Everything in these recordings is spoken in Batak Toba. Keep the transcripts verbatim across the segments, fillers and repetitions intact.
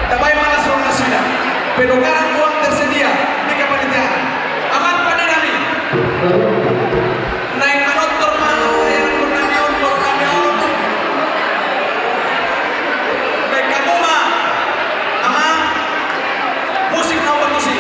Tabaen ma langsung nasida. Penukaran uang tersedia di kepanitiaan. Amang pande nami. Naeng manortor ma layangan nami on, boru nami on. Baen hamu ma, amang, musik na opat tusi.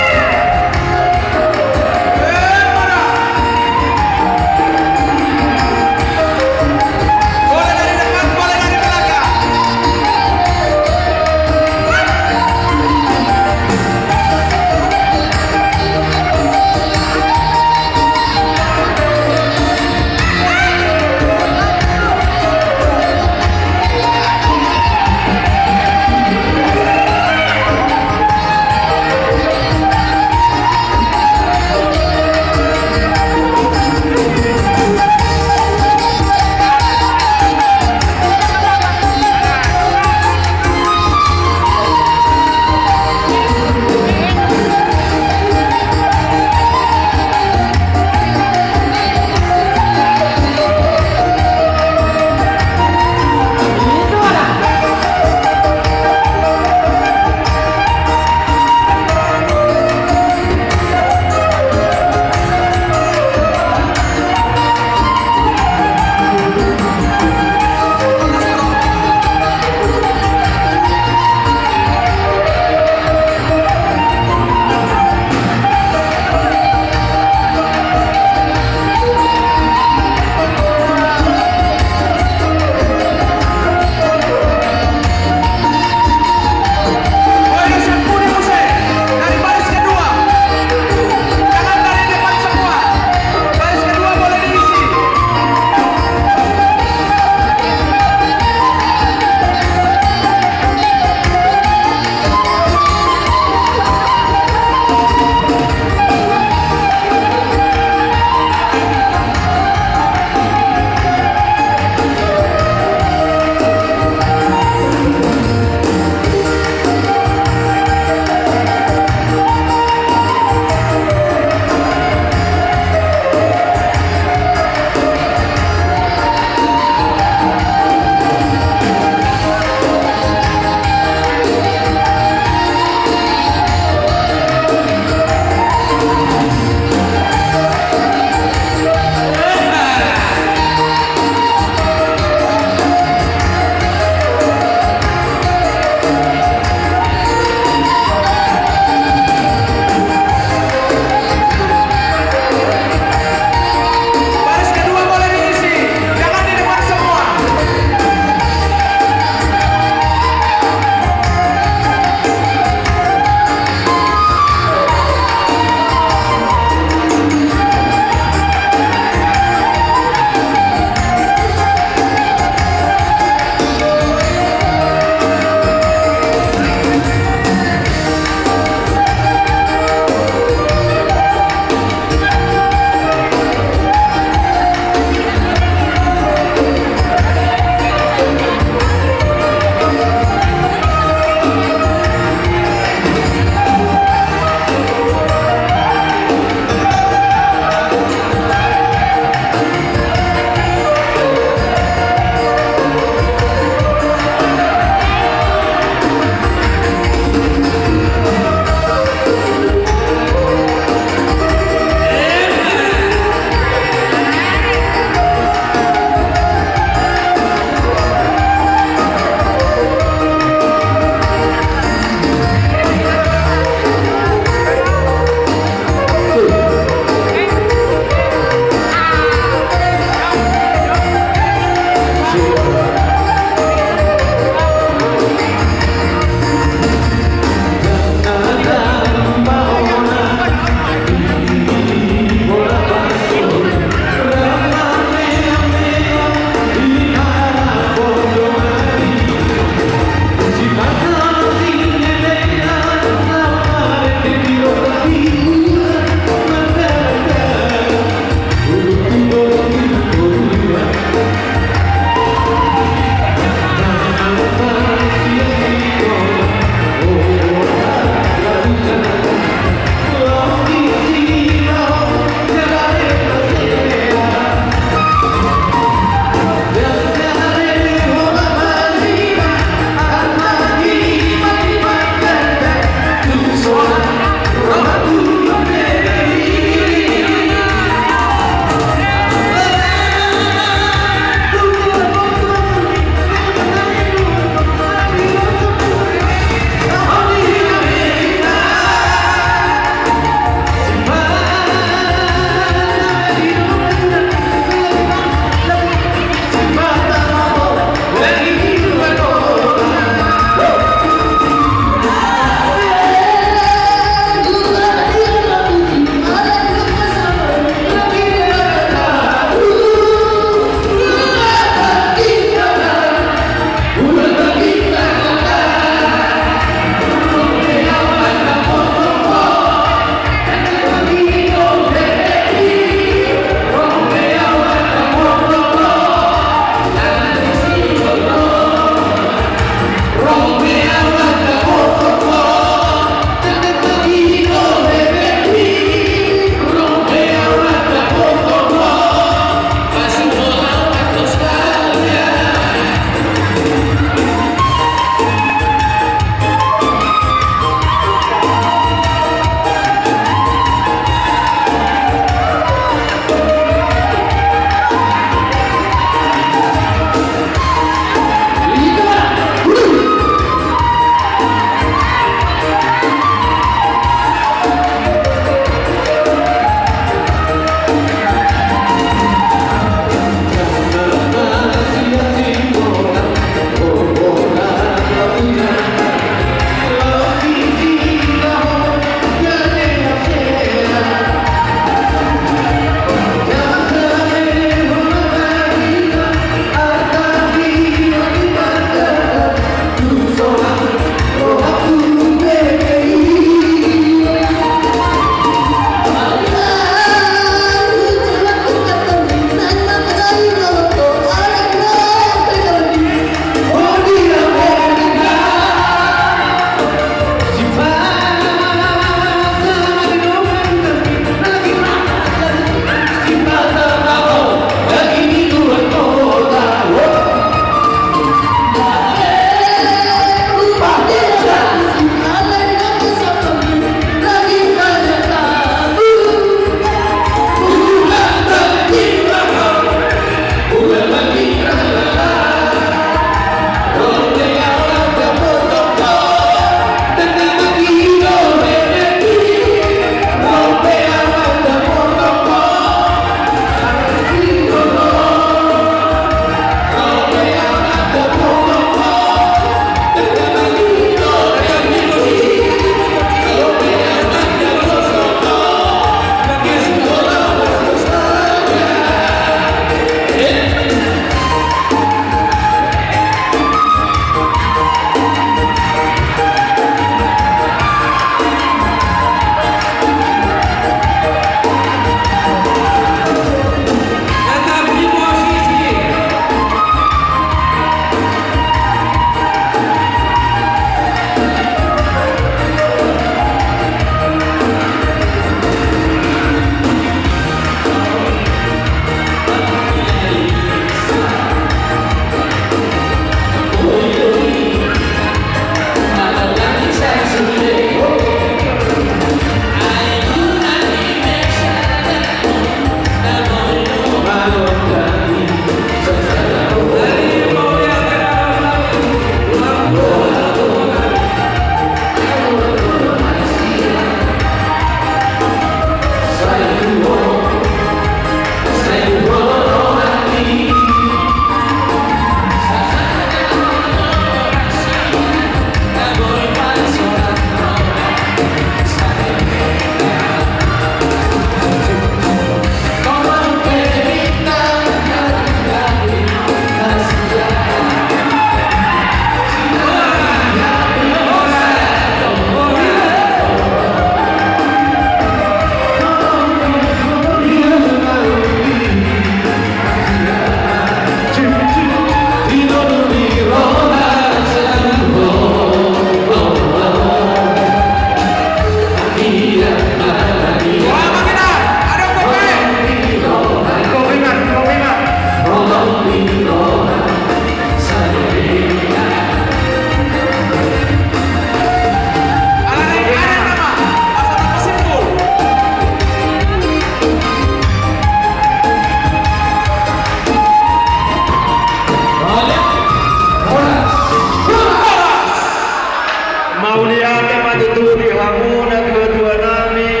Mauliate ma tutu di hamu natuatua nami,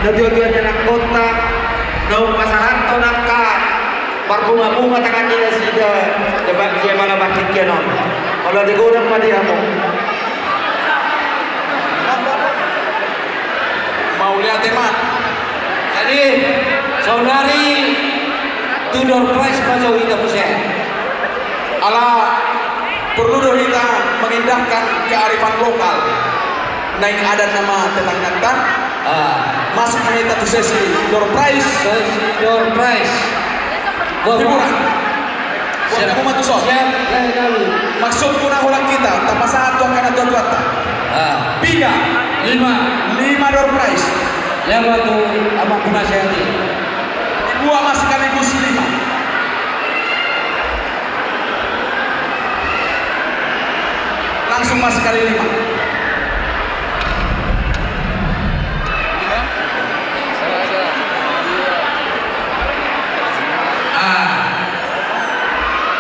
natuatua ni anak kota, naung pasahathon angka parbungabunga tangan ni nasida, jaba-, jabana partingkian on. Molo di godang ma di hamu. Mauliate ma. Jadi, saudari, tu door prize ma jo hita muse. Ala porlu do hita mengindahkan kearifan lokal. Naeng adat nama tetangganta. Ah. Masuk ma hita tu sesi door prize. Sesi door prize. Wah, wah. Hiburan. Siap. Wah, kamu matu son. Siap, lae, lalu. Maksudku na holan hita tapasahat tu angka natuatuanta. Ah. Piga? Lima. Lima door prize. Lewat tu amang penasihat i. Dibuat ma sekaligus lima. Langsung ma sekali lima. Ah.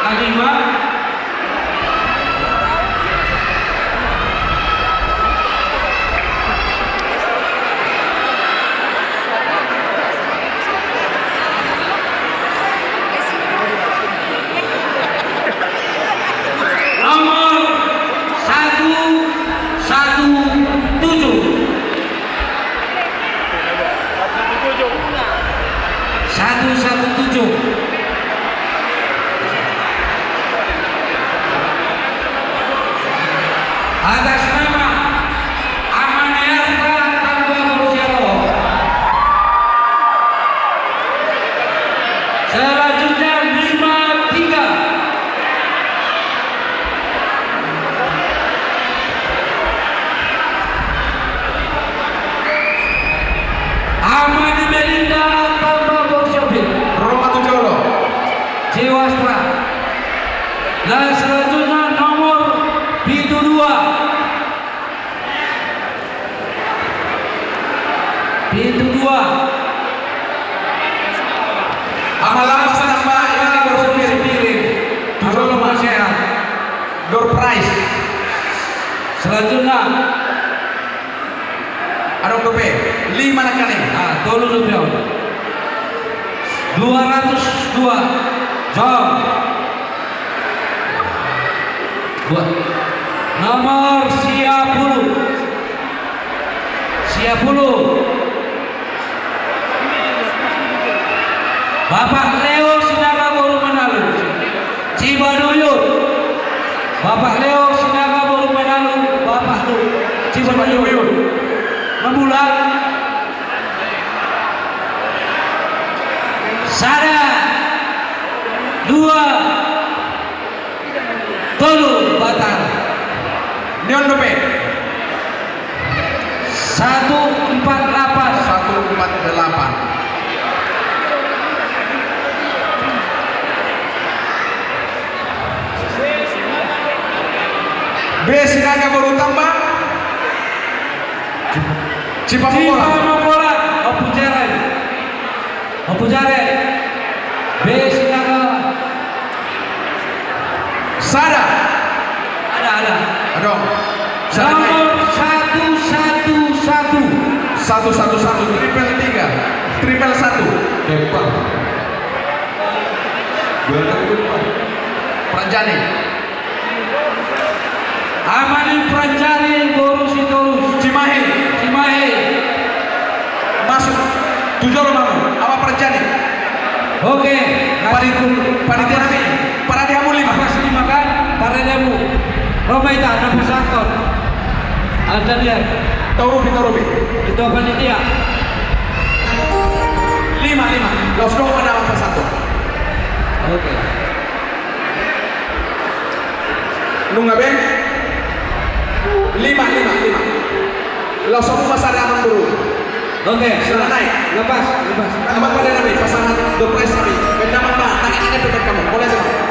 Lagi, Pak. Nomor satu satu tujuh. Satu satu tujuh. Atas nama Amaniarta Tamba Borsialoho. Selanjutnya lima tiga. Ama ni Melinda Tamba Borsiopit. Roma tu jolo. Jiwastra. Dan selanjutnya nomor pitu dua. Pitu dua. Ama Lambas Tamba, ini door prize. Door prize. Selanjutnya. Adong dope, lima nangkaning. Ah, tolu dope on. Dua ratus dua. Jom. Buat. Nomor sia pulu. Sia pulu. Bapak Leo Sinaga boru Manalu. Cibadoyur. Bapak Leo Sinaga boru Manalu. Bapak tu. Cibadoyur. Mamulang. Sada. Dua. Tolu, batal. Nion dope. Satu empat delapan. Satu empat delapan. B Sinaga boru Tamba. Cipamopolan. Cipamopolan. Ompu Jere. Ompu Jere. B Sinaga. Sada. Ada, ada. Adong. Sada. Nomor satu satu satu. Satu satu satu, triple tiga, triple satu. Kepar. Berangkat ikut, Pak. Pranjani. Ama ni Pranjani boru Sitorus. Cimahi. Cimahi. Masuk. Tu jolo ma hamu. Ama Pranjani. Oke. Panitia nami. Parade hamu lima. Pas lima kan? Parade hamu. Ro ma hita, na pasahathon. Alta dia. Taurupi, taurupi. Ketua panitia. Lima, lima. Laos dongan ma na pasahathon. Oke. Nunga be? Lima, lima, lima. Laos hamu ma sada amang boru. Oke, sada nai. Lepas, lepas. Amang parade nami, pasahat door prize nami. Baen damang ma, tangan angkat depan kamu. Mulai sekarang.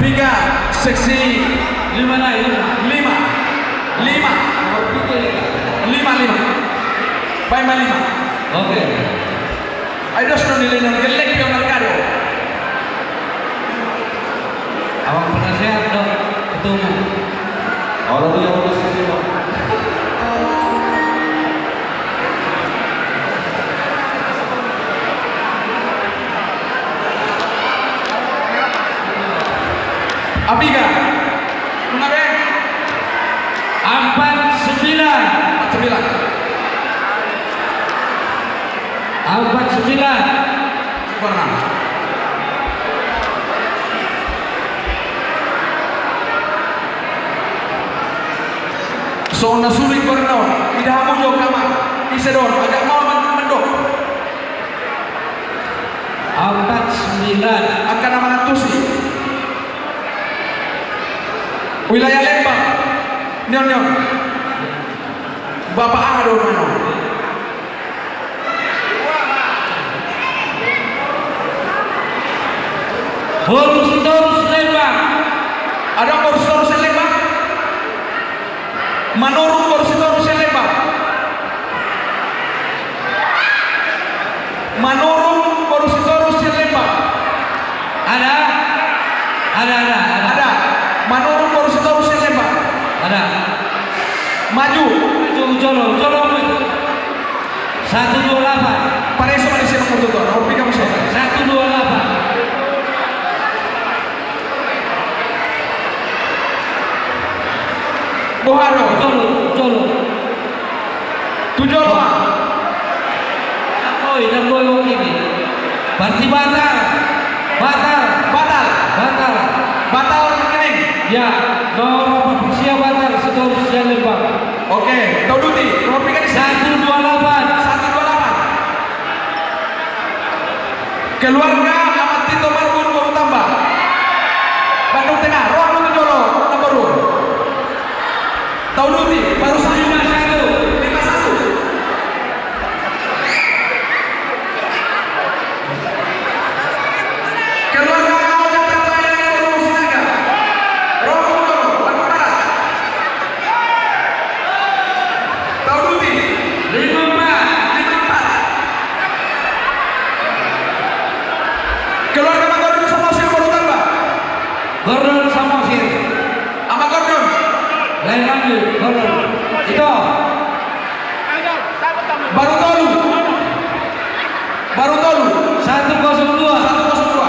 Tiga, seksi lima nai, lima. Lima. Lima. Lima, lima. Baen ma lima. Oke. Ai dos do nilai na gellek pion markado. Abang penasehat dong, ketemu. Kalau dia udah sini, Bang. Apiga. Nunga be? Ampat sembilan. Ampat sembilan. Ampat sembilan. Warna. So na sulit warna on. Ida hamu jo kama. Ise do on. Agak mau man-, mandok. Ampat sembilan. Angka na mangantusi. Wilayah Lembang. Nion, nion. Bapak aha do on? Boru Sitorus Lembang. Adong Boru Sitorus Lembang? Manurung Boru Sitorus Lembang. Manurung Boru Sitorus Lembang. Ada? Ada, ada, ada. Ada. Manurung Boru Sitorus Lembang. Ada. Maju. Maju, jolo, jolo, maju. Satu dua delapan. Pareso ma di sini, nomor tujuh, nomor tiga, nomor satu. Satu dua delapan. Boha do? Jolo, jolo. Tu jolo ma. Oi, na boyo ini. Berarti batal. Batal. Batal. Batal. Batal rekening. Ya, nomor berapa? Siap, batal. Sitorus Lembang. Oke, tauduti. Nomor piga di satu dua delapan. Satu dua delapan. Keluarga Amat Tito Marbun Boru Tamba. Bandung Tengah, ro hamu tu jolo, na boru. Tauduti, baru satu. Lima satu. Lima satu. Keluarga Amat Tito Marbun Boru Sinaga. Ro hamu tu jolo, Bandung Barat. Tauduti. Lima empat. Lima empat. Keluarga Ama Gordon Samosir Boru Tamba. Gordon Samosir. Ama Gordon. Lain lagi, Gordon. Ito. Baru tolu. Baru tolu. Satu kosong dua. Satu kosong dua.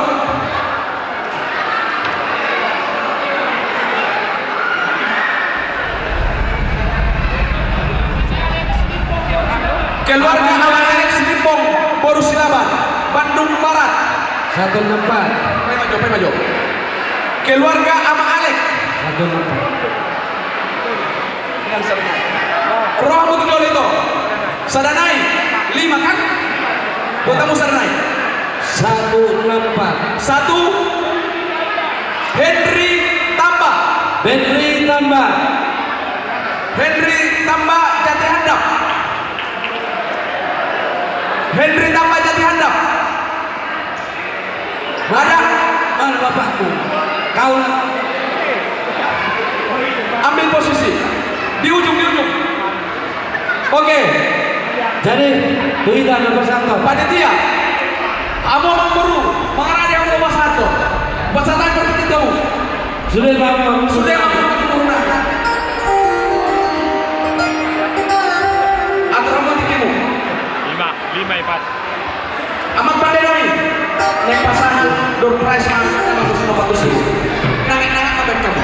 Keluarga Ama Alex Limbong, Boru Silaban, Bandung Barat. Satu enam empat. Paima jo, paima jo. Keluarga Ama Alex. Satu enam empat. Ro hamu tu jolo, ito. Sada nai, lima kan? Buat hamu sada nai. Satu enam empat. Satu. Henry Tamba. Henry Tamba. Henry Tamba Jati Handap. Henry Tamba Jati Handap. Mana? Mana bapakmu? Kau ambil posisi di ujung, di ujung. Oke. Jadi, tu hita na pasahathon. Panitia. Hamu amangboru, mangarade hamu pasahathon. Pasahat aja panitia hamu. Sude ma, sude ma. Atur hamu tingkimu. Lima, lima i pas. Amang pande nami, naeng pasahat door prize ma, na bagus, na bagus i. Nangin, nangin ma baen hamu.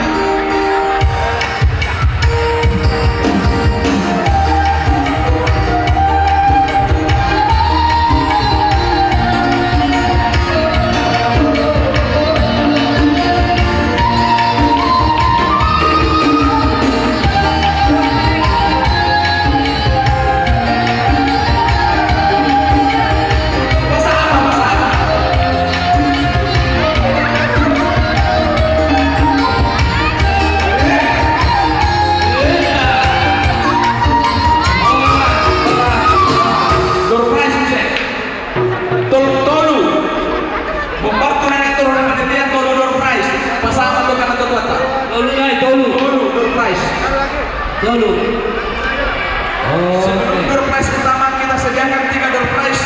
Sebelum door prize utama, kita sediakan tiga door prize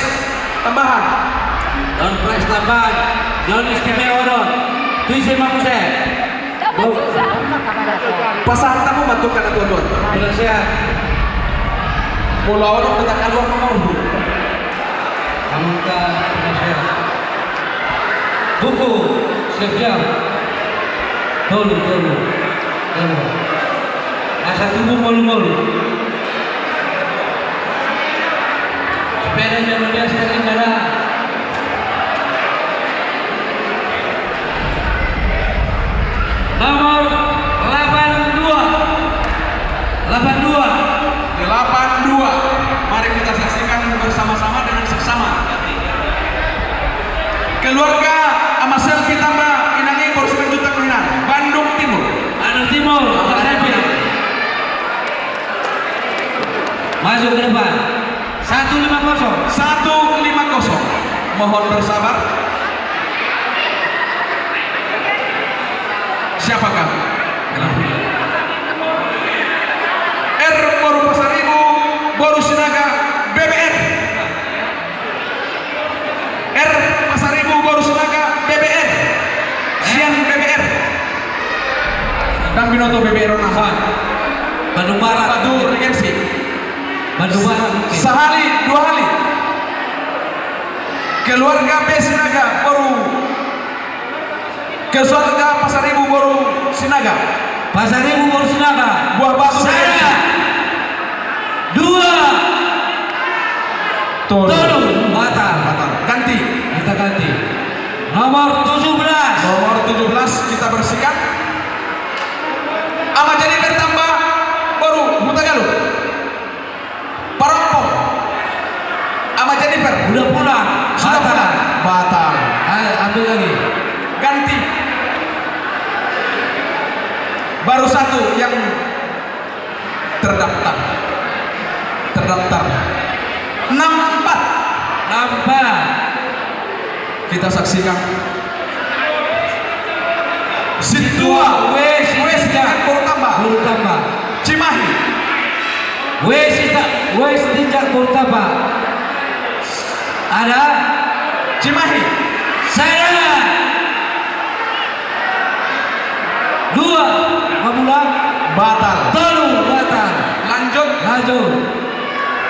tambahan. Door prize tambahan, non istimewa do on. Tu ise ma muse? Pasahat hamu ma tu angka na tuatua. Molo au do, pasahat hamu ma. Amanta penasehat. Buku, siap-siap. Tolu, tolu. Tolu. Asa tubu molu-molu. Sepeda jangan biasa, sepeda. Nomor delapan dua. Delapan dua. Delapan dua. Mari kita saksikan bersama-sama dengan seksama. Keluarga Ama Selvi tamba inang i boru Simanjuntak, Bandung Timur. Bandung Timur, Ama Selvi. Maju ke depan. Satu lima kosong. Satu lima kosong. Mohon bersabar. Siapakah? R boru Pasaribu, boru Sinaga, B B R. R Pasaribu, boru Sinaga, B B R. Sian B B R. Ndang binoto B B R on aha. Bandung Barat. Batu Regensi. Bandung Barat. Sahali, dua hali. Keluarga B Sinaga, boru. Keluarga Pasaribu, boru Sinaga. Pasaribu, boru Sinaga. Buah Batu. Sada. Dua. Tolu. Tolu. Batal. Batal. Ganti. Kita ganti. Nomor tujuh belas. Nomor tujuh belas kita bersihkan. Ama Janiper tamba boru Hutagalung. Parompu. Ama Janiper. Sudah pulang. Sudah pulang. Batal. Batal. Ayo, ambil lagi. Ganti. Baru satu yang terdaftar. Terdaftar. Enam empat. Enam empat. Kita saksikan. Sintua. Wes, wes, Tinjak boru tamba. Boru tamba. Cimahi. Wes, Tinjak, wes, Tinjak boru tamba. Ada. Cimahi. Sada. Dua. Pamula. Batal. Tolu. Batal. Lanjut. Lanjut.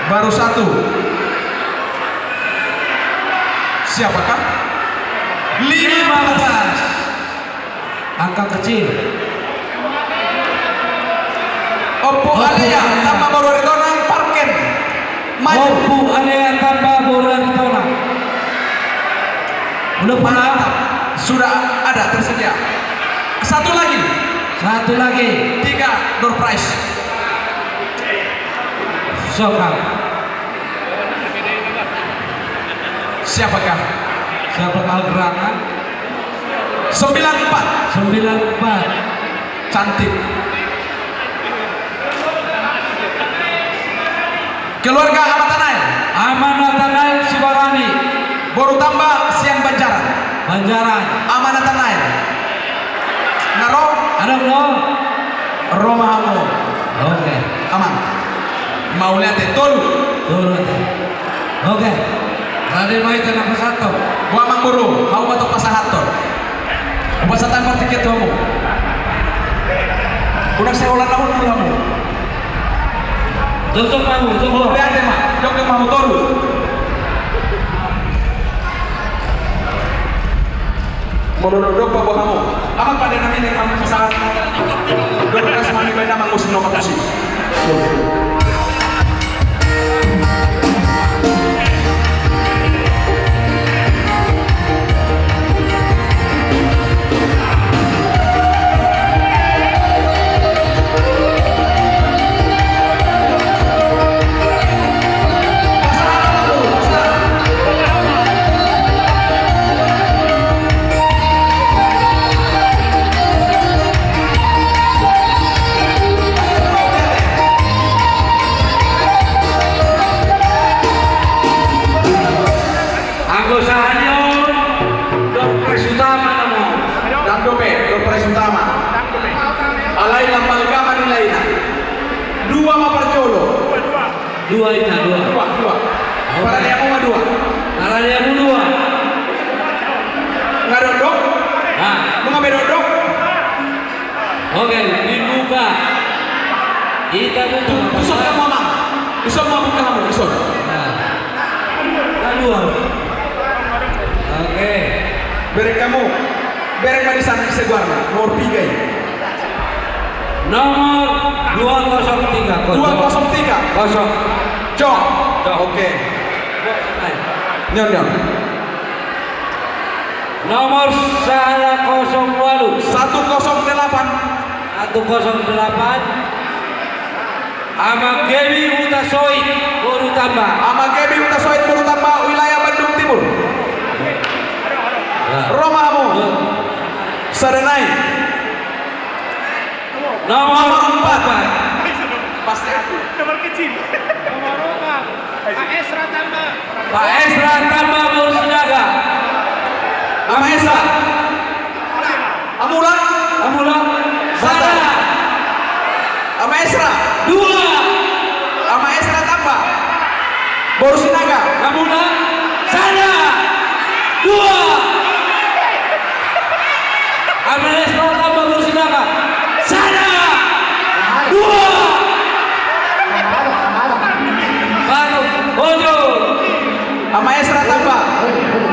Baru satu. Siapakah? Lima belas. Angka kecil. Ompu Alea tamba boru Aritonang, Parken. Maju. Ompu Alea tamba boru Aritonang. Udah pulang? Mantap. Sudah ada tersedia. Satu lagi. Satu lagi. Tiga door prize. Sokam. Siapakah? Siapakah gerangan? Sembilan empat. Sembilan empat. Cantik. Keluarga Ama Natanael. Ama Natanael Sibarani. Boru tamba sian Banjaran. Banjaran. Ama Natanael. Na ro? Adong do. Ro ma hamu. Oke. Aman. Mauliate, tolu. Tolu ate. Oke. Rade ma hita na pasahathon. Boha amang boru, hamu ma tong pasahathon. Hupasahat partingkian tu hamu. Unang sai holan na hundul hamu. Jongjong ma hamu, jongjong. Mauliate ma, jongjong ma hamu tolu. Molo dok paboa hamu. Amang pande nami, nai amang pasahat. Dok ras nami baen amang musim nomor tusi. Oke, dibuka. Kita buka. Tu, tuson hamu, Amang. Tuson ma buka hamu, tuson. Nah. Keluar. Oke. Bereng hamu. Bereng ma di sana, di seguarna. Nomor piga i? Nomor dua kosong tiga, kosong. Dua kosong tiga. Kosong. Jok. Jok. Oke. Nion, nion. Nomor sada kosong walu. Satu kosong delapan. Satu kosong delapan. Ama Gebi Hutasoit, boru Tamba. Ama Gebi Hutasoit, boru Tamba, wilayah Bandung Timur. Ya. Ro ma hamu. Ya. Sada nai. Nomor empat. Pasti aku. Nomor kecil. Nomor empat. Pak Esra Tamba. Pak Esra Tamba, boru Sinaga. Ama Esra. Hamu ulang. Hamu ulang. Sada. Ama Esra. Dua. Ama Esra Tamba, boru Sinaga. Hamu ulang. Sada. Dua. Ama Esra Tamba, boru Sinaga. Sada. Dua. Baru. Bojo. Ama Esra Tamba.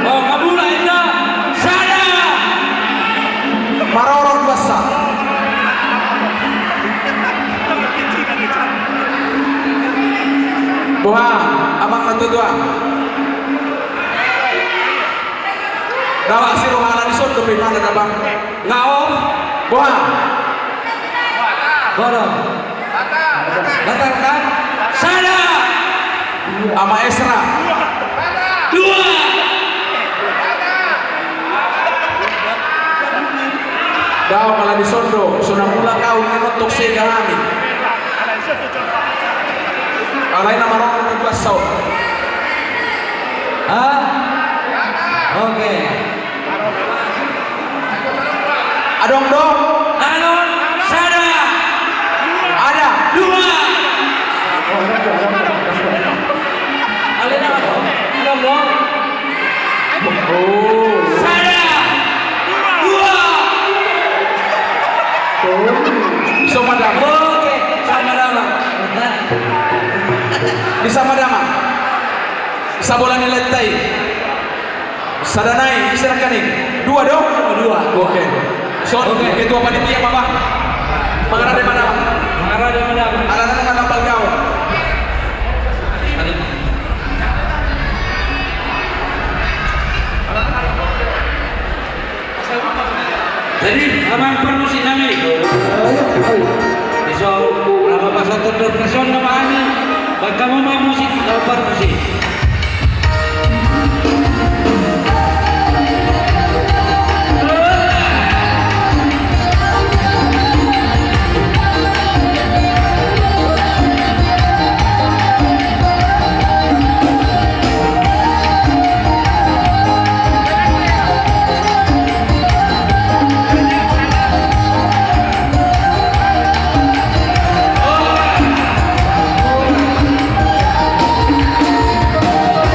Oh, hamu ulang, inna. Sada. Marorot basa. Boha, Amang na tua-tua. Dawak si roha na di son dope, mana da, Bang? Nga off. Boha. Boha. Batal kan? Sada. Ama Esra. Dua. Dao, pala di son do, so na mulak au, nunga tong sega hami. Alai na marorot do basa. Hah? Oke. Adong do? Adong. Sada. Ada. Dua. Alai na adong. Adong do? Oh. Sada. Dua. Bisa ma damang. Oke, bisa ma damang. Bisa ma damang. Sabola ni lenta i. Sada nai, ise nangkaning? Dua do? Dua. Oke. Son, oke. Ketua panitia ma, Bang. Mangarade ma damang. Mangarade ma damang. Alana na manang balgaon. Jadi, amang parmusik nami. Iso, nama pasal terdepresion nama ani. Bagaimana musik, nama parmusik.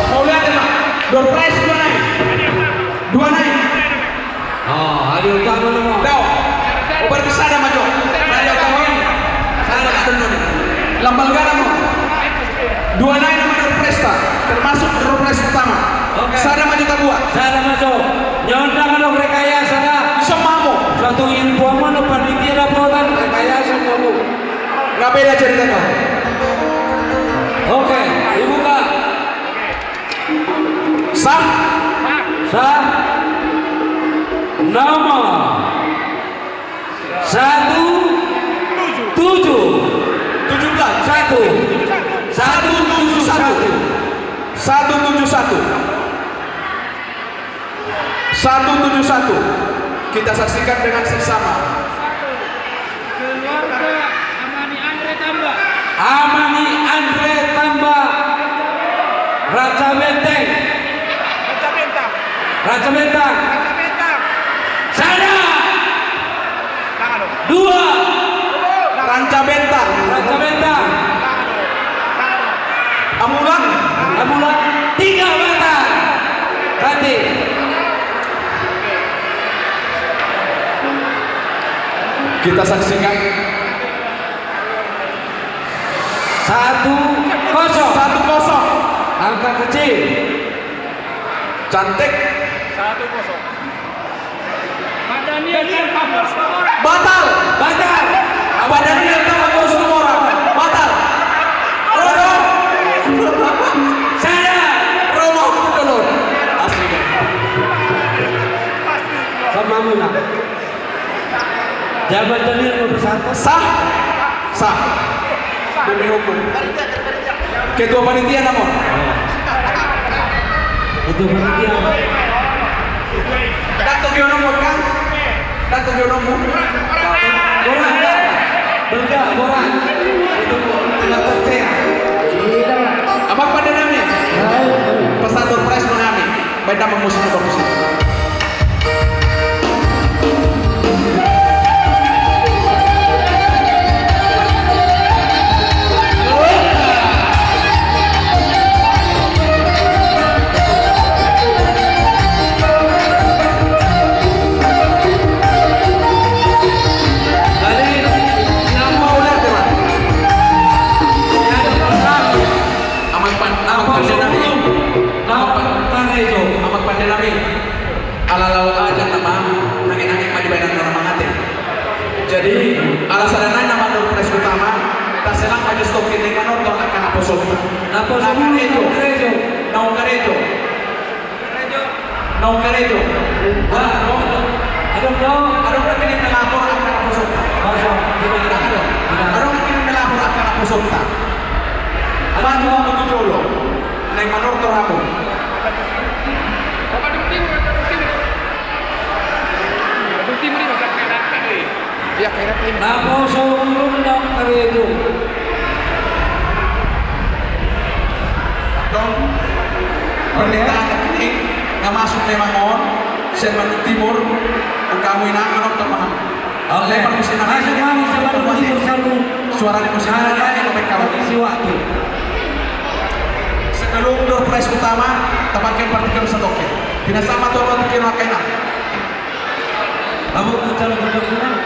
Mauliate ma. Door prize dua nai. Dua nai. Oh, ayo, utama nama. Dao. Oh, berarti sada ma jo. Sada ma jo. Sada ma jo. Lambal gana mo. Dua nai nama door prize ta. Termasuk door prize pertama. Oke. Sada ma jo tabuat. Sada ma jo. Nyonda ma jo rekayasa da. Iso ma mo. Satu info mo no panitia dapotan rekayasa kamu. Nggak beda ceritanya. Oke, dibuka. Sah? Sah. Nomor satu tujuh. Tujuh belas. Satu. Satu tujuh satu. Satu tujuh satu. Satu tujuh satu. Kita saksikan dengan seksama. Keluarga Amani Andre Tamba. Amani Andre Tamba. Raja Benteng. Raja Bentang. Raja Bentang. Raja Bentang. Sada. Dua. Raja Bentang. Raja Bentang. Hamu ulang. Hamu ulang. Tiga mata. Ganti. Kita saksikan. Satu kosong. Satu kosong. Angka kecil. Cantik. Satu kosong. Pak Daniel, Pak Daniel, Pak Daniel. Batal. Batal. Pak Daniel, Pak Daniel. Batal. Rodo. Saya. Romo, betul. Asli. Sama muna. Jabat Daniel nomor satu. Sah. Sah. Demi hukum. Ketua panitia nama. Ketua panitia. Dato Giono Morgan. Dato Giono Morgan. Borat. Borat. Borat. Itu. Apa pada nami? Pesan surprise menami. Baik, nama musik bagus. Amak pan-, amak pande nami. Amak pan-, amak pande nami. Ala laho aja nama, nangin-nangin ma dibaen na mangate. Jadi, ala sada nai nama door prize utama, taselang ma jo stokin ni manortor angka naposo. Naposo. Naung karejo. Naung karejo. Naung karejo. Wah, adong, adong, adong nangkining melapor angka naposonta. Adong, adong nangkining melapor angka naposonta. Maju hamu tu jolo. Naeng manortor hamu. Naposo ulun naung karejo. Antong, pernyataan ini nggak masuk memang on, sian Manuk Timur, hamu inang manortor ma hamu. Oke. Lebar musik nami. Masuk, masuk, masuk, masuk. Suara di musik nami, ini baik kawan. Isi waktu. Sebelum door prize utama, tapakai partikel satoke. Tidak sama tuh, tiga rakaina. Abu, calon gubernur.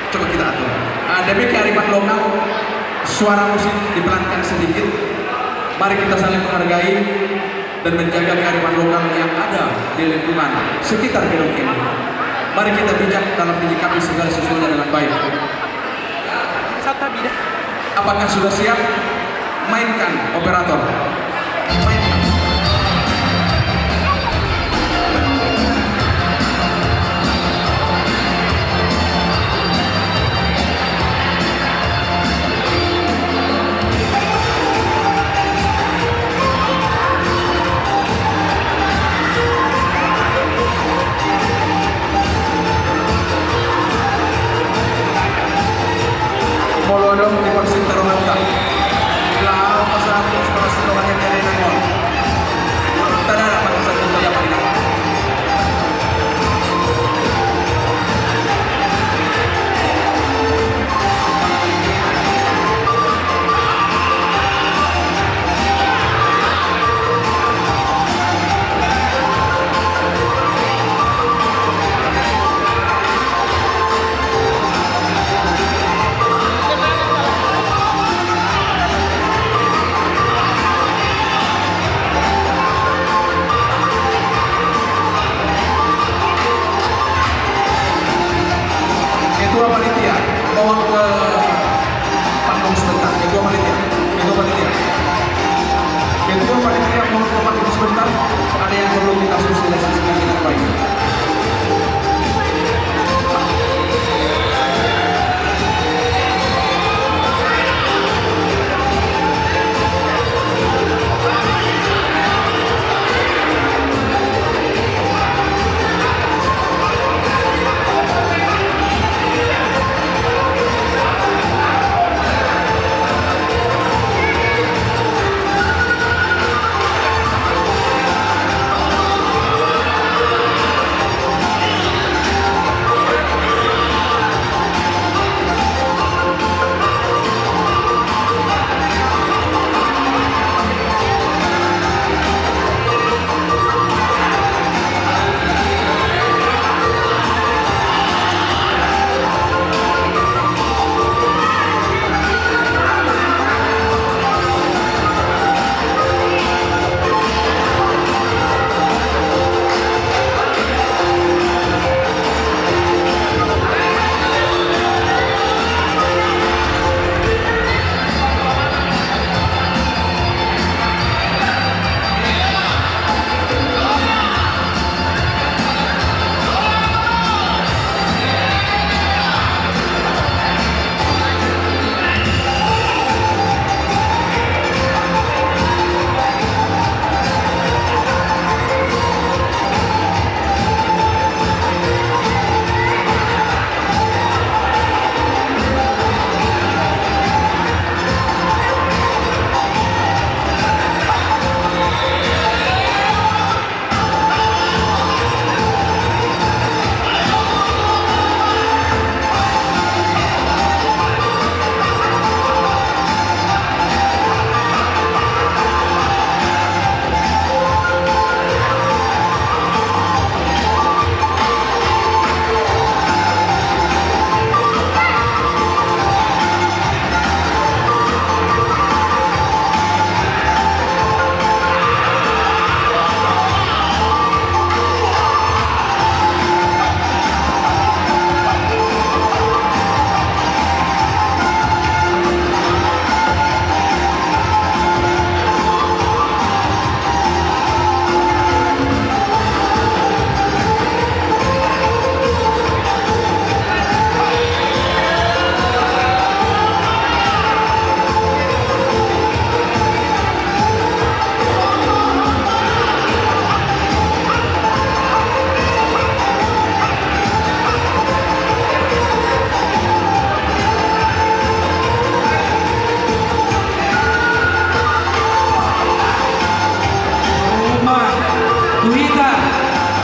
Coba kita atur. Ah, demi kearifan lokal, suara musik dipelankan sedikit. Mari kita saling menghargai dan menjaga kearifan lokal yang ada di lingkungan sekitar gedung ini. Mari kita bijak dalam menyikapi segala sesuatunya dengan baik. Apakah sudah siap? Mainkan, operator. Mainkan. Molo adong di parsinta rohanta. Laho pasahat tu parsinta rohanta.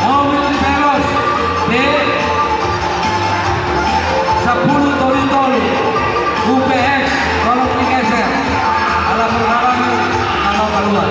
Mobil di Pelos, di sepuluh tolu tolu, U P X, tolong digeser. Ala menghalangi, kalau keluar.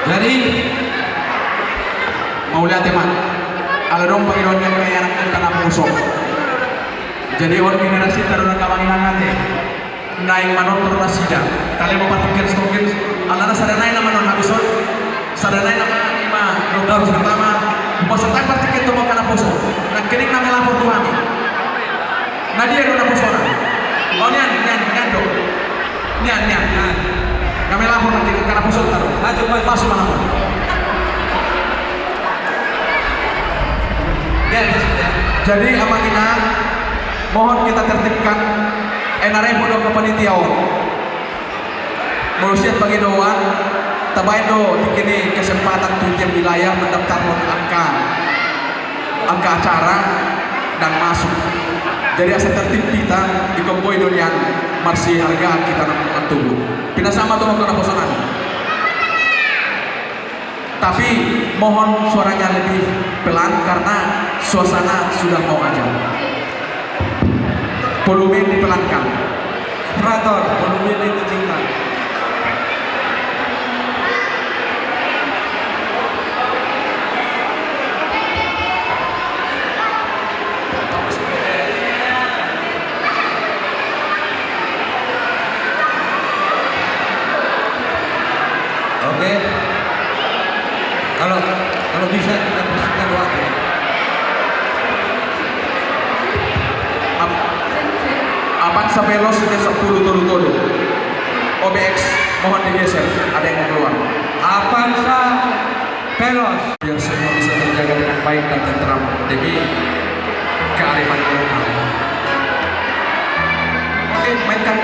Jadi, mauliate ma. Ala adong pangidoan ni angka ianakhonta naposo. Jadi on generasinta do na gabe manginang ate. Naeng manortor nasida. Tahe ma partingkian stokil. Alana sada nai nama non habis on. Sada nai nama ima nonton pertama. Buat setan partingkian tu angka naposo. Nangkining na melapor tu hami. Na dia do naposona? Oh, nian, nian, nian do. Nian, nian. Nian. Kami lapor nanti, karena pusat taruh. Maju, maju. Masuk, masuk. Ya, ya, ya. Jadi, Amang Inang, mohon kita tertibkan. N R M udah ke panitia, oh. Molo sian pangidoan, tabaen do tingki ni kesempatan tu tiap wilayah mandaftarhon angka, angka acara dan masuk. Jadi asa tertib hita, ingkon boi do nian marsihargaan hita nang tubu. Pinasahat ma tu angka naposo nami. Tapi mohon suaranya lebih pelan karena suasana sudah mau azan. Volume dipelankan. Operator, volume dikencangkan. Oke. Kalau, kalau bisa kita bersihkan waktu. Ap-, Avanza Veloz di sepuluh tolu tolu. O B X, mohon digeser, ada yang mau keluar. Avanza Veloz. Biar semua bisa terjaga dengan baik dan tentram demi kearifan lokal. Oke, mainkan.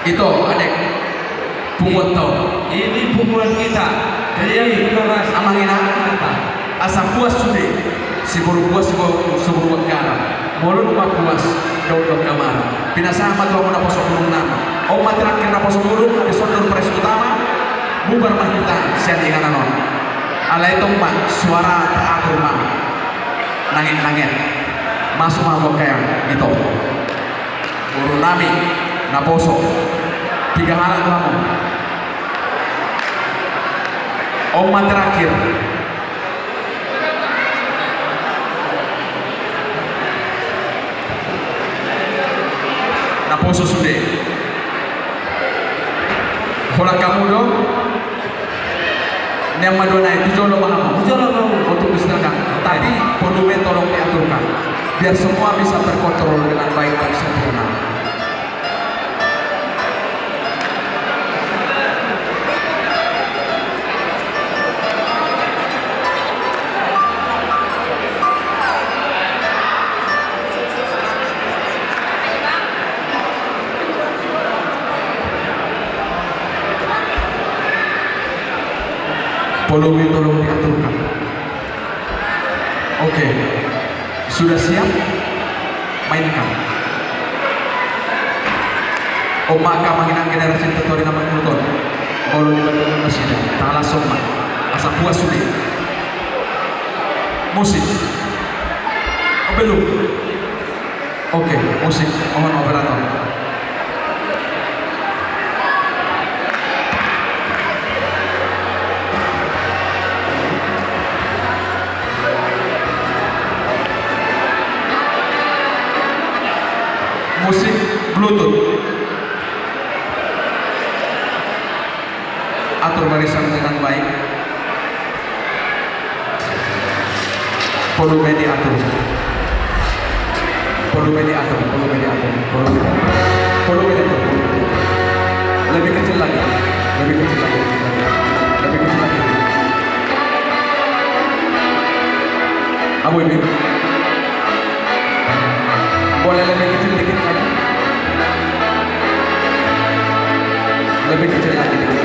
Ito, adek. Punguan to. Ini punguan kita. Jadi, amang inang, asa puas sude. Siboru puas, siboru, siboru garam. Molo nunga puas, dohot garam. Pinasahat ma tu hamu naposo burung nama. On ma terakhir naposo burung, habis on do pares utama. Bubar ma hita sian inganan on. Alai tong ma, suara taatur ma. Nanget-nanget. Masuk ma hamu angka inang, ito. Boru nami, naposo. Piga halak do hamu? On ma terakhir. Naposo sude. Holan hamu do. Nian ma dua nai, tu jolo ma hamu. Tu jolo ma hamu. Untuk disetelkan. Tapi volume tolong diaturkan. Biar semua bisa terkontrol dengan baik dan sempurna. Volume tolong diaturkan. Oke. Sudah siap? Mainkan. On ma angka inang, generasi tertua na mangihut on. Molo di Bandung nasida. Talas on ma. Asa puas sude. Musik. Belum. Oke, musik, mohon operator. Musik Bluetooth. Atur barisan dengan baik. Volume diatur. Volume diatur, volume diatur, volume. Volume diatur. Lebih kecil lagi, lebih kecil lagi, lebih kecil lagi. Abu ini. Boleh lebih kecil dikit lagi. Lebih kecil lagi dikit.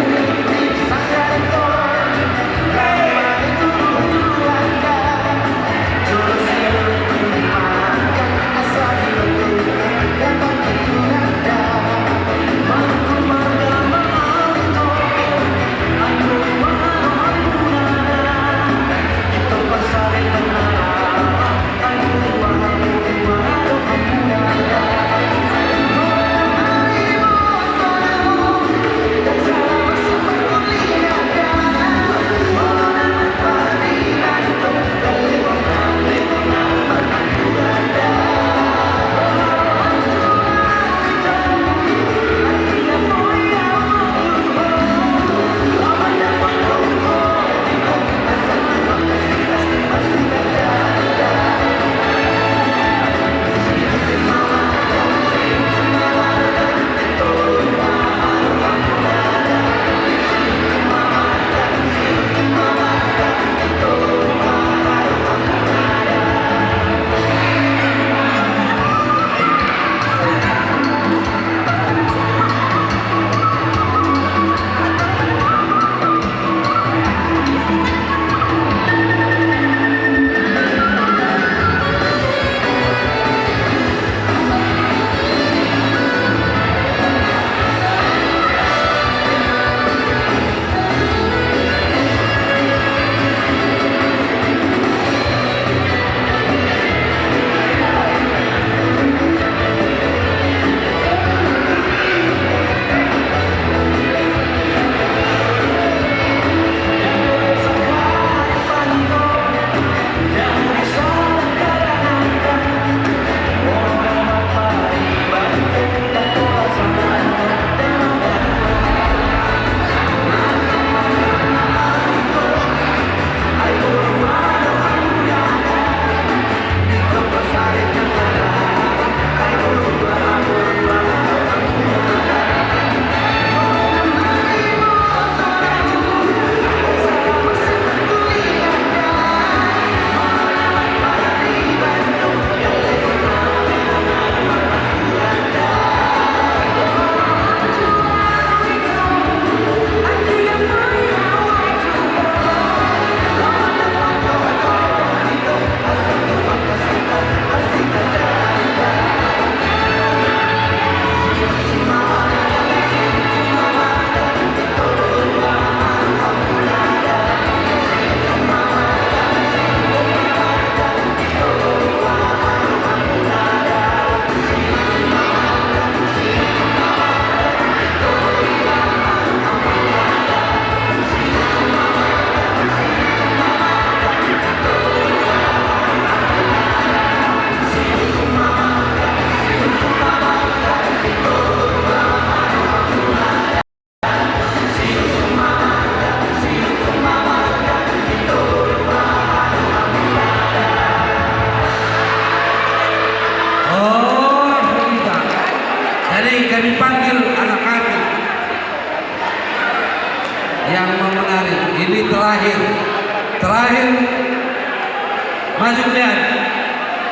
Maju kalian.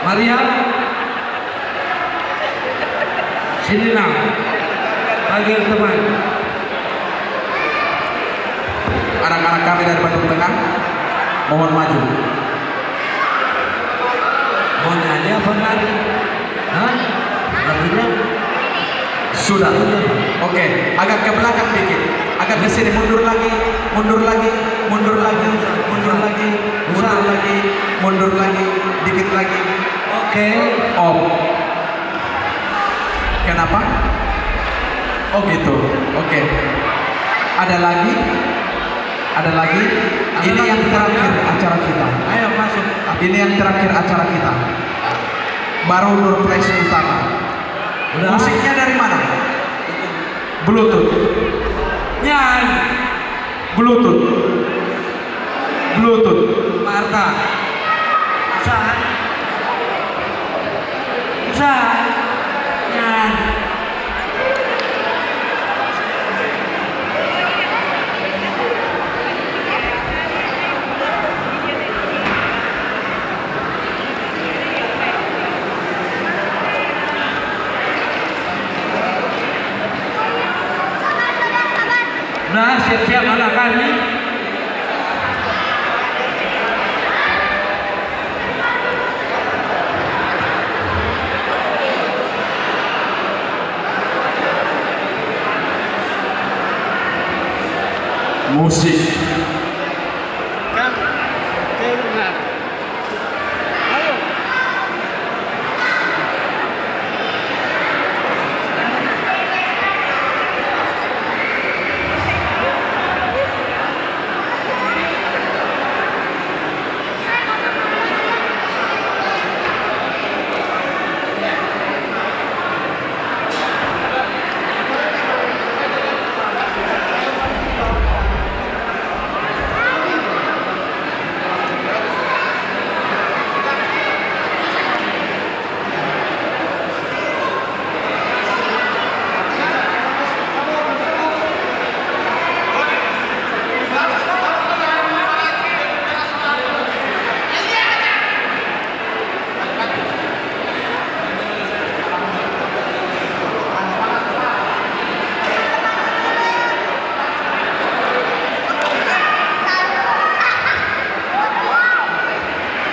Maria. Sini, Nang. Panggil teman. Anak-anak kami dari Bandung Tengah, mohon maju. Mau nyanyi apa nari? Hah? Lagunya? Sudah. Oke, agak ke belakang dikit. Agak ke sini, mundur lagi, mundur lagi, mundur lagi, mundur lagi, mundur lagi, mundur lagi, dikit lagi. Oke. Om. Kenapa? Oh gitu. Oke. Ada lagi? Ada lagi? Ini yang terakhir acara kita. Ayo masuk. Ini yang terakhir acara kita. Baru door prize utama. Udah. Musiknya dari mana? Bluetooth. Nyan. Bluetooth. Bluetooth. Marta. Usaha. Usaha. Nyan. Nah, siap-siap anak kami. Musik.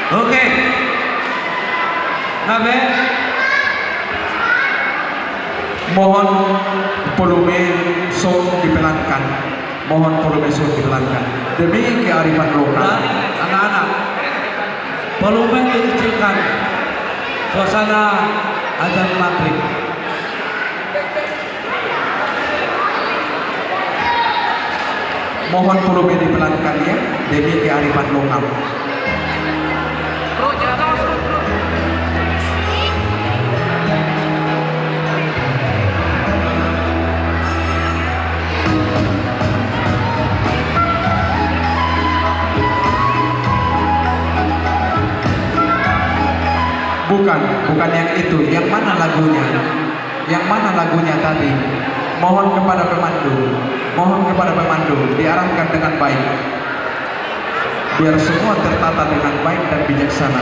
Oke. Gabe. Mohon volume sound dipelankan. Mohon volume sound dipelankan. Demi kearifan lokal. Nah, anak-anak. Volume dikecilkan. Suasana azan maghrib. Mohon volume dipelankan ya, demi kearifan lokal. Bukan, bukan yang itu. Yang mana lagunya? Yang mana lagunya tadi? Mohon kepada pemandu, mohon kepada pemandu, diarahkan dengan baik. Biar semua tertata dengan baik dan bijaksana.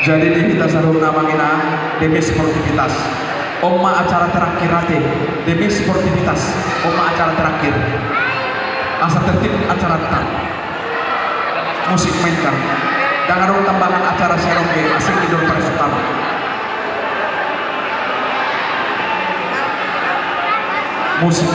Jadi di hita saluhutna, amang inang, demi sportivitas. On ma acara terakhir ate, demi sportivitas. On ma acara terakhir. Asa tertib acaranta. Musik mainkan. Ndang adong tambahan acara sian on be, asing di door prize utama. Musik.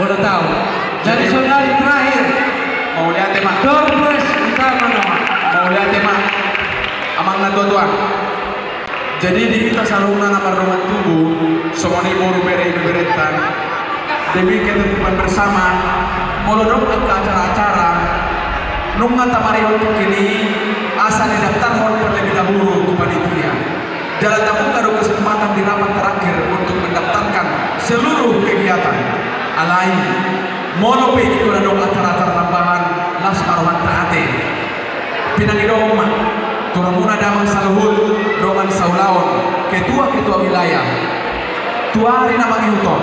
Udah tahu. Jadi, jadi, saudari terakhir. Mauliate ma. Door prize utama nama. Mauliate ma. Amang na tuatua. Jadi di hita saluhutna na mardongan tubu, songon i boru, bere, ibeberenta, demi ketertiban bersama, molo dong angka acara-acara, nunga tamarihon tingki i, asa didaftarhon terlebih dahulu tu panitia. Jala tabuka do kesempatan di rapat terakhir untuk mendaftarkan seluruh kegiatan. Alai, molo pe ingkon adong acara-acara tambahan, las ma rohanta ate. Pinangidohon ma tu hamuna damang saluhut, dongan saulaon, ketua-ketua wilayah, tu ari na mangihut on,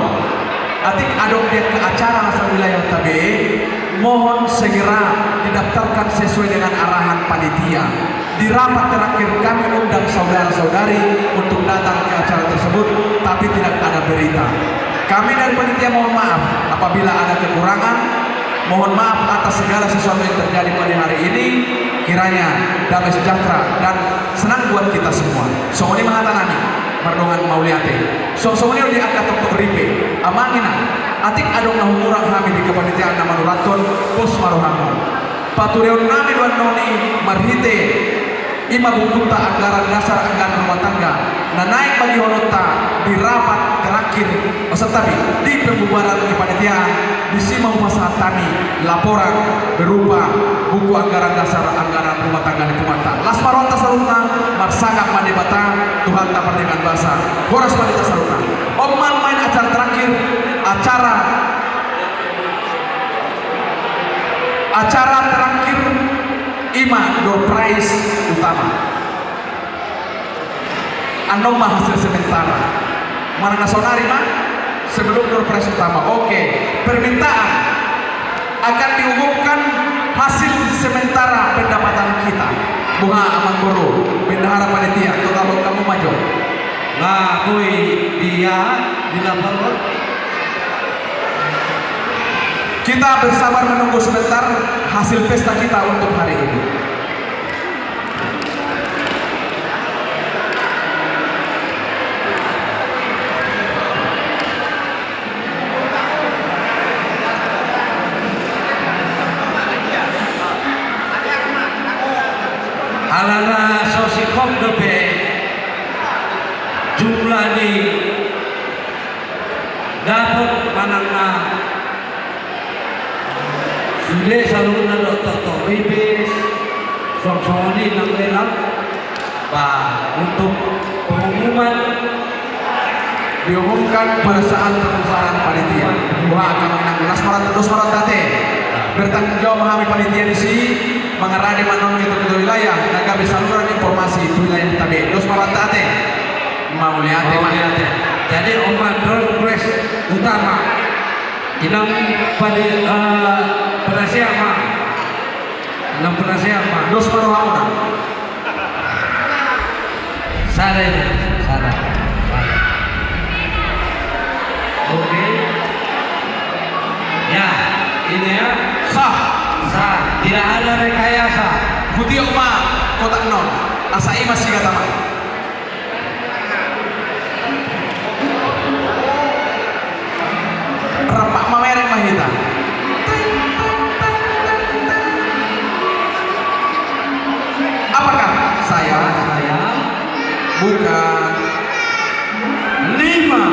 atik adong di angka acara na sawilayah tabe, mohon segera didaftarkan sesuai dengan arahan panitia. Di rapat terakhir kami undang saudara-saudari untuk datang ke acara tersebut, tapi tidak ada berita. Kami dari panitia mohon maaf apabila ada kekurangan, mohon maaf atas segala sesuatu yang terjadi pada hari ini. Kiranya damai sejahtera dan senang buat kita semua. Songon i ma hata nami, mardongan mauliate. Songon i do di angka toktok ripe, amang inang, atik adong na humurang hami di kepanitiaan na manurathon, pos ma rohamu. Patureon nami do annon i marhite i ma bukunta anggaran dasar anggaran rumah tangga na naeng bagihononta di rapat terakhir, maksud hami, di pembubaran kepanitiaan, disi ma hupasahat hami laporan berupa buku anggaran dasar anggaran rumah tangga ni punguanta. Las ma rohanta saluhutna, marsangap ma Debata, Tuhanta pardenggan basa. Horas ma di hita saluhutna. On ma nuaeng acara terakhir, acara Acara terakhir i ma door prize utama. Annon ma hasil sementara. Manang na saonari ma sebelum door prize utama. Oke, permintaan akan diumumkan hasil sementara pendapatan kita. Boha amangboru, bendahara panitia, totalhon hamu ma jo. Nah, boi dia di lapangan. Kita bersabar menunggu sebentar hasil pesta kita untuk hari ini. Alana so singkop dope jumlah ni dapot manang na sude saluhutna dohot toktok ripe, songon i nang lelang. Ba, untuk pengumuman diumumkan pada saat pembubaran panitia. Boha angka amang inang, las ma rohanta, dos ma rohanta ate. Bertanggung jawab hami panitia disi, mangarade ma annon ketua-ketua wilayah na gabe saluran informasi tu wilayah tabe. Dos ma rohanta ate. Mauliate ma. Mauliate. Jadi on ma door prize utama. Inang padi, eh, penasehat ma. Inang penasehat ma. Dos ma rohamuna. Sada ini, sada. Oke. Ya, ini ya. Sah. Sah. Tidak ada rekayasa. Hutiop ma kotak non. Asa i ma sigata ma. Rampak mamereng ma hita. Apakah saya? Saya. Bukan. Lima.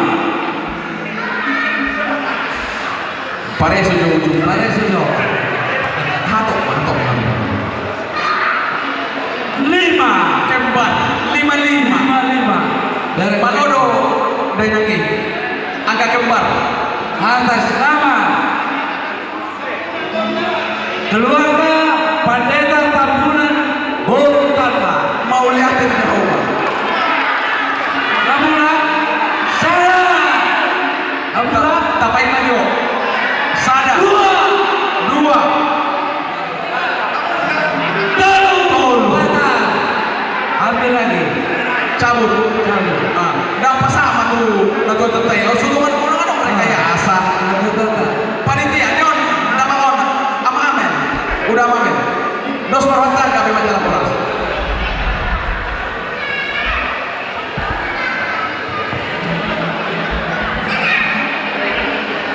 Pareso jo ujungna. Pareso jo. Hatop, hatop, hatop. Lima. Kembar. Lima lima. Lima lima. Dari mana? Malo do dainang i. Angka kembar. Atas nama keluarga Pandita Tambunan Boru Tamba. Mauliate di Jahowa. Nampuna. Sada. Nampuna. Tapaima jo. Sada. Dua. Dua. Tolu. Tolu. Ambil lagi. Cabut. Cabut. Ah, dapat sama tu. Lagu tetei. Oh, sudah kan orang ada rekayasa. Lagu tetei. Panitia, John, nama on. Ama amen. Udah ama amen. Dos ma rohanta, gabe ma jala horas.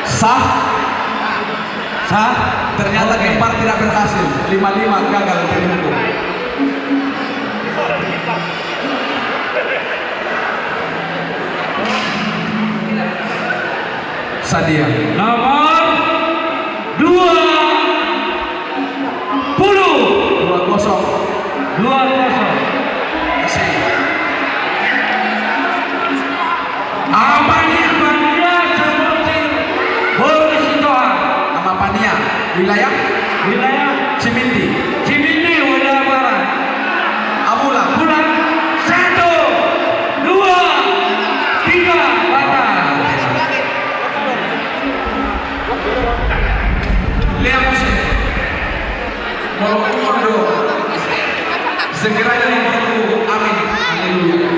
Sah. Hah? Ternyata Gempar tidak berhasil. Lima lima, gagal tim hukum. Sadia. Nomor dua puluh. Dua kosong. Dua kosong. Asik. Apania. Apania Samosir, Boru Sitohang. Nama Apania. Wilayah? Wilayah Cimindi. Cimindi, wilayah barat. Amula. Amula. Satu, dua, tiga, batal. Lea musik. Molo kondo. Sekiranya di waktu. Amin. Haleluya.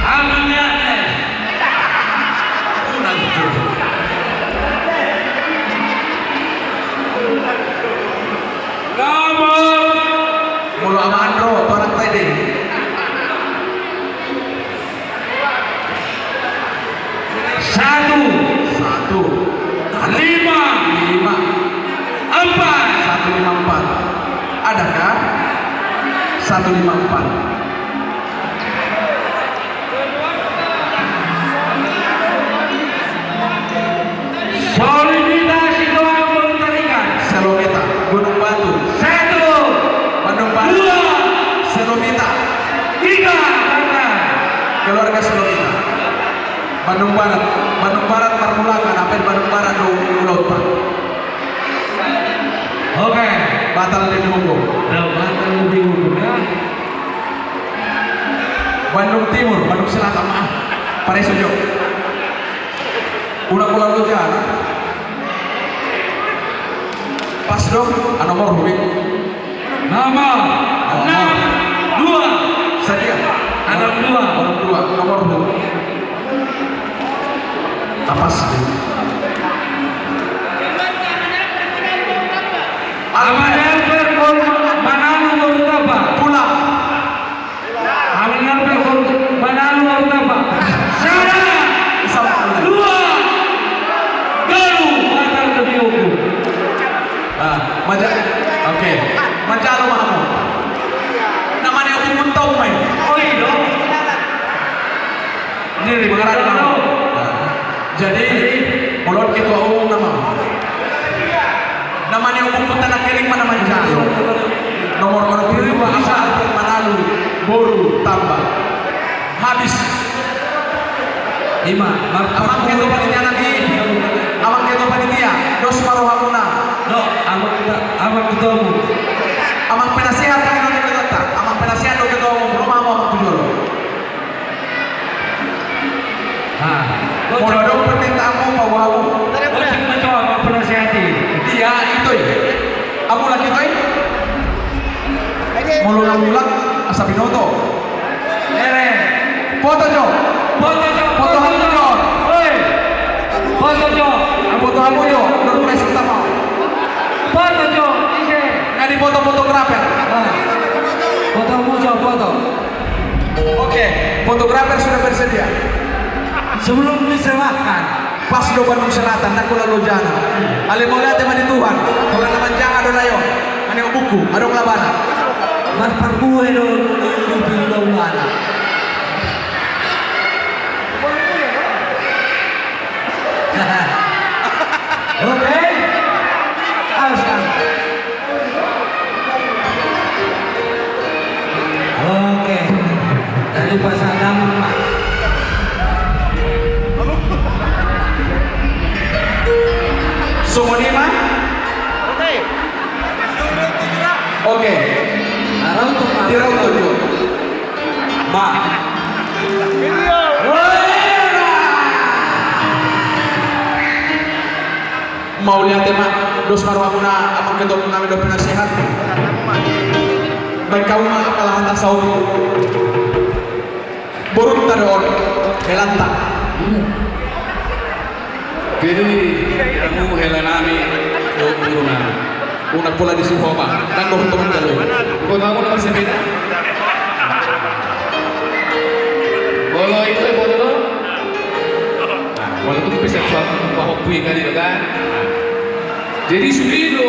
Amin ya. Unang tu. Molo aman ro, tu anak tadi. Satu. Satu. Lima. Lima. Empat. Satu lima empat. Adakah? Satu lima empat. Solomita Sitohang, Boru Tarigan. Solomita, Gunung Batu. Satu. Bandung Barat. Dua. Solomita. Tiga. Batal. Keluarga Solomita. Bandung Barat. Bandung Barat marmulakan, apa di Bandung Barat do ulaonta. Oke. Batal di hukum. Nah, batal di hukum ya. Bandung Timur, Bandung Selatan, maaf. Pareso jo. Unang pola loja. Pas dong, ah, nomor hubing. Nomor enam dua. Sadia. Enam dua. Enam dua, nomor hubing. Pas. Aman. Aman, Boru Tamba. Pulang. Aman, Boru Tamba. Sada. Dua. Tolu. Batal demi hukum. Ah, maja-, oke. Manjalo ma hamu. Nama ni aku pun tahu main. Oh, iya. Jadi, molo ketua umum nama. Nama ni umum Kota Nangkining mana manjalo. Nomor urut dua, Alfred Manalu, Boru Tamba. Habis. Ima, amang ketua panitia nami. Amang ketua panitia, dos ma rohamuna. No, amang ketua umum. Amang penasehat, amang penasehat do ketua umum, ro ma hamu amang tu jolo. Molo adong permintaanmu, paboa hamu. Bocin ma jo amang penasehat i. Dia, ito i. Hamu lagi ito i. Molo na mulak, asa binoto. Ere. Foto jo. Foto jo. Foto hamu jo. Oi. Foto jo. Foto hamu jo. Foto jo. Ise. Nga di foto fotografer. Foto hamu jo, foto. Oke, fotografer sudah bersedia. Sebelum diserahkan. Pas do Bandung Selatan, ndang pola lojana. Ale mauliate ma di Tuhan, holan na manjaha do lae on. Mane buku, adong labana. Marparbue do, do, do, do, do, do, do. Oke. Awas, Kang. Oke. Tadi pas ada, Mak. Songon i ma? Oke. Dirautuk jo. Ma. Mauliate ma, dos ma rohamuna, amang ketua umum nami dohot penasehat. Baen hamu ma angka hata saut. Borunta do on, helanta. Jadi, hamu hela nami, do, boru nami. Unang pola disuhoma, ndang dohot tongan jalo. Kota hamu na bersepeda. Molo itu, foto do. Bui kan, i do kan? Jadi sude do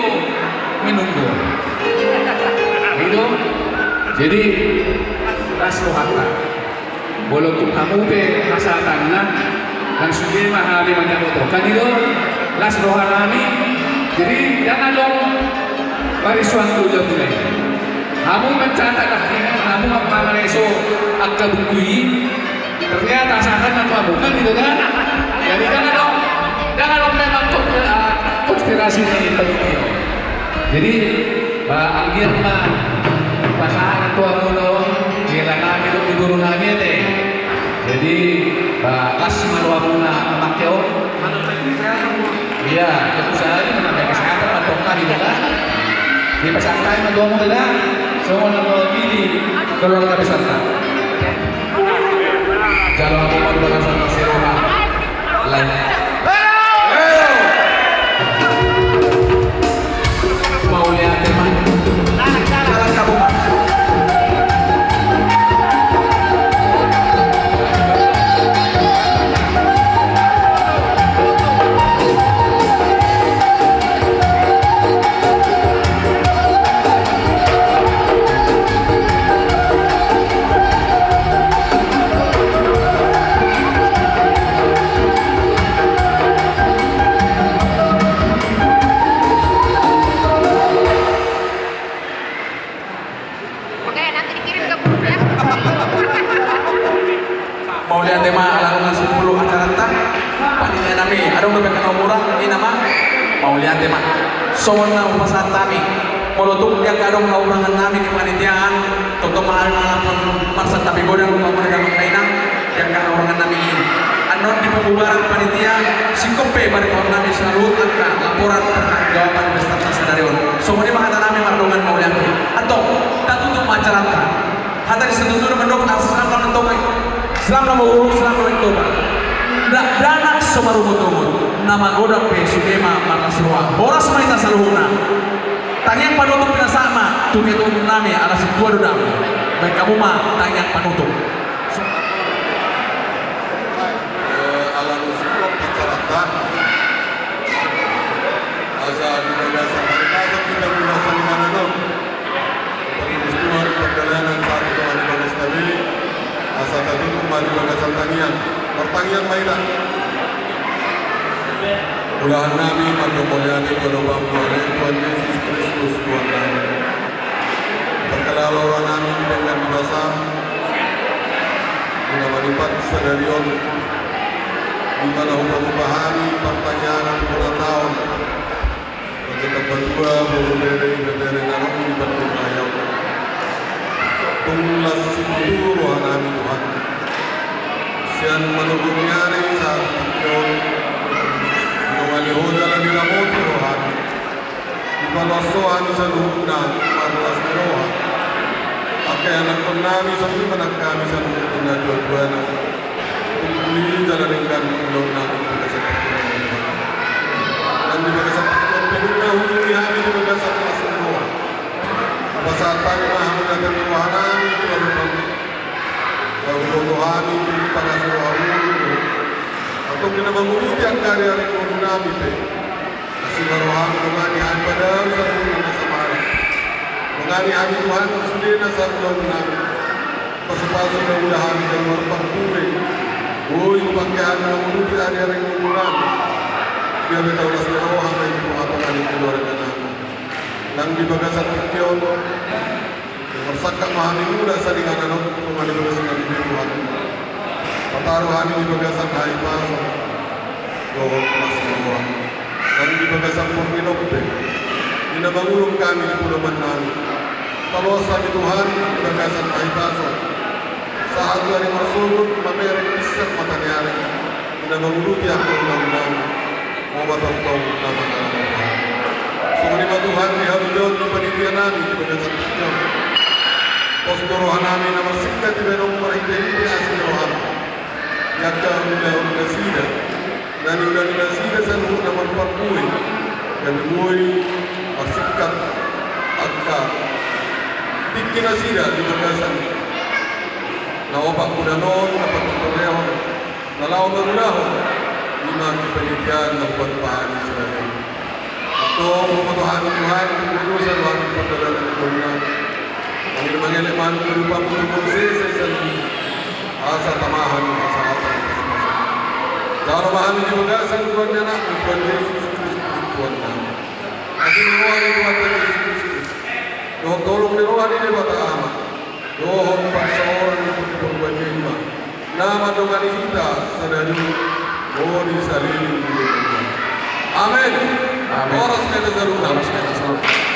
menunggu. I do. Jadi las rohanta. Molo tung hamu pe hasahatanna, nang sude ma hami manjabotohon, i do, las rohanami. Jadi ndang adong parisuan tu jambu nai. Hamu mancatat, hamu ma-, mamareso angka buku i. Ternyata hasahatanna tu hamu kan, i do kan? Jadi ndang adong, ndang adong memang konspira-, ah, konspirasi ni panitia. Jadi, ba, anggiat ma pasahat tu hamu do, di helanami dohot di borunami ate. Jadi, ba, las ma rohamuna mamangke on. Ia, tentu saja menambah kesehatan, mantong kali, ya kan? Dipasantai ma tu hamu da, songon na mewakili keluarga besarta. Jalo hamu ma di bagasan las ni roha. Lain. Mauliate ma. Jalan kamu ma. Oke, nanti dikirim ke grupnya. Mauliate ma, ala nunga simpul acaranta. Panitia nami, adong dope angka na hurang, ninna ma. Mauliate ma. Songon na hupasahat hami. Molo tung di angka adong hahurangan nami di panitiaan, tongtong ma hami mangalap marsantabi godang, tongtong ma hami mangalap dainang. Di angka hahurangan nami i. Annon di pembubaran panitia, singkop pe baritohon nami saluhut angka laporan pertanggungjawaban pestanta sadari on. Songon i ma hata nami mardongan mauliate. Antong, tatutup ma acaranta. Hata ni Sitorus mandok, ah, selam lam toba. Selam lam uhur, selam lam toba. Dakdanak so marungutungut, na magodang pe sude ma marlas roha. Horas ma hita saluhutna. Tangiang panutup pinasahat ma tu ketua umum nami, ala sintua do dang. Baen hamu ma tangiang panutup. Eh, ala nunga singkop acaranta. Asa di bagasan haripason hita mulak saluhutna do. Pangurus Tuhan pardalanan sahat tu Tuhan di bagas tabi. Asa tatutup ma di bagasan tangiang. Martangiang ma hita. Ulahan nami mandok mauliate tu Adopanmu ale Tuhan Jesus Kristus Tuhan nami. Parhalado roha nami denggan di basaM. Di na manipat sadari on. Di na hupatupa hami partangiangan bona taon. Raja Tambatua, boru bere, ibebere na ro di batu layau. Tung las situtu roha nami Tuhan. Sian manogot ni ari sahat tu tingki on. Dongani Ho jala diramoti roha nami. Dipaloas Ho hami saluhutna marlas ni roha. Angka ianakhon nami songon i ma nang hami saluhutna na tuatua na. Uli jala denggan ulaon nami di bagasan tingki on. Nang di bagasan tingki on pe nunga huuduti hami di bagasan las ni roha. Pasahat hami ma hamuliateon ni roha nami tu Adopanmu. Huboto hami tu pangasao rohaM. Antong di na mangurupi angka ari-ari ngolu nami pe. Asi ma rohaM dongani hami padahu saluhutna na samaran. Dongani hami Tuhan sude na saluhutna. Pasupasu ma ula hami jala marparbue. Boi hupangke hami mangurupi ari-ari ngolu nami. Gabe tau las ni roha ma i di tongatonga ni keluarga nami. Nang di bagasan tingki on. Marsangkap ma hami mulak saringanan on, tonga ni bagasan nami Tuhan. Pataru hami di bagasan hahipason dohot las ni roha. Nang di bagasan portibi on pe, di na mangulahon hami di podoman nami. Paloas hami Tuhan di bagasan hahipason. Sahat tu ari marsogot, mamereng pinsa mata ni ari. Di na mangurupi angka ulaon nami. Ho ma tongtong na mangalangka. Songon i ma Tuhan di halomoan ni panitia nami di bagasan tingki on. Pos do roha nami na marsingkat dibahen Ho marhitehite asi ni rohaM. Di angka ulaon nasida. Na niula ni nasida saluhutna marparbue. Gabe boi marsingkat angka tingki nasida di bagasan na opat bulan on na parpintorehon. Na laho mangulahon di Nang kepanitiaan na hupajumpang hami sadari on. Antong huboto hami Tuhan, tung dosa do hami pardalanan ni ngoluna. Mangele mangelek ma hami tu rupamu, tung molo sesa i sandiri. Asa tama hami hasahatan ni pasupasu. Jalo ma hami di bagasan Tuhan ni Anakmu, Tuhan Jesus Kristus, Tuhan nami. Asi ni roha ni Tuhanta Jesus Kristus, dohot holong ni roha ni Debata Ama, dohot parsaoran ni Tondi Parbadia i ma na mandongani hita sadari on, ro di saleleng ni lelengna. Amen. Amen. Horas ma hita saluhutna. Horas ma hita saluhutna.